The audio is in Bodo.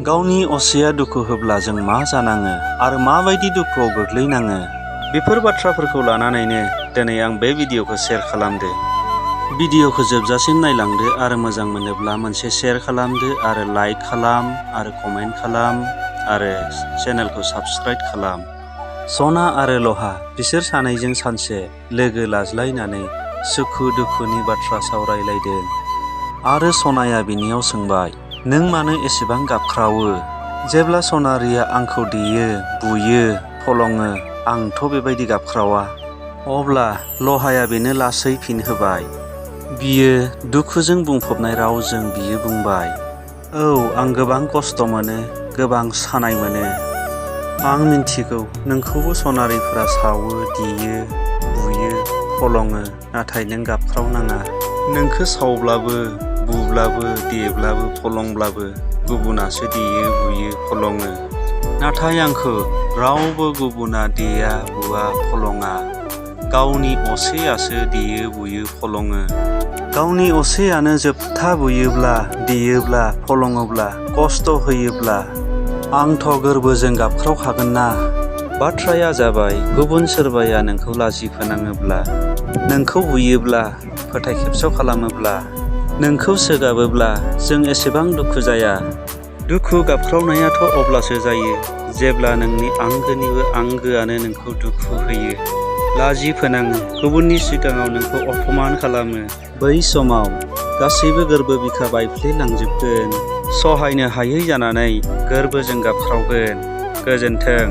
गावनि असेया दुखु होब्ला जों मा जानाङो आरो माबायदि दुखुआव गोग्लैनाङो बेफोर बाथ्राफोरखौ लानानैनो दिनै आं बे भिडिअखौ शेयार खालामदो। भिडिअखौ जोबजासिम नायलांदो आरो मोजां मोनोब्ला मोनसे शेयार खालामदो आरो लाइक खालाम आरो कमेन्ट खालाम आरो चेनेलखौ साबस्क्राइब खालाम। सना आरो लहा बिसोर सानैजों सानसे लोगो लाज्लायनानै सुखु दुखुनि बाथ्रा सावरायलायदों आरो सनाया बिनियाव सोंबाय, नों मानो एसेबां गाबख्रावो? जेब्ला सनारिया आंखौ देयो, बुयो, फलङो, आंथ' बेबायदि गाबख्रावा। अब्ला लहाया बेनो लासै फिन होबाय। बियो दुखुजों बुंफबनाय रावजों बियो बुंबाय, औ आं गोबां खस्थ' मोनो, गोबां सानाय मोनो। आं मिन्थिगौ नोंखौबो सनारिफोरा सावो, देयो, बुयो, फलङो, नाथाय नों गाबख्रावनाङा। नोंखौ सावब्लाबो, बुब्लाबो, देब्लाबो, फलंब्लाबो गुबुनासो देयो, बुयो, फलङो। नाथाय आंखौ रावबो गुबुना देया, बुवा, फलङा। गावनि असेयासो देयो, बुयो, फलङो। गावनि असेयानो जोबथा बुयोब्ला, देयोब्ला, फलङोब्ला, खस्थ' होयोब्ला आंथ' गोरबोजों गाबख्रावखागोन ना। बाथ्राया जाबाय, गुबुन सोरबाया नोंखौ लाजि फोनाङोब्ला, नोंखौ बुयोब्ला, फोथाय खेबस' खालामोब्ला, नोंखौ सोगाबोब्ला जों एसेबां दुखु जाया। दुखु गाबख्रावनायाथ' अब्लासो जायो जेब्ला नोंनि आंगोनिबो आंगोआनो नोंखौ दुखु होयो, लाजि फोनाङो, गुबुननि सिगाङाव नोंखौ अपमान खालामो। बै समाव गासैबो गोरबो बिखा बायफ्लेलांजोबगोन, सहायनो हायै जानानै गोरबोजों गाबख्रावगोन। गोजोन्थों।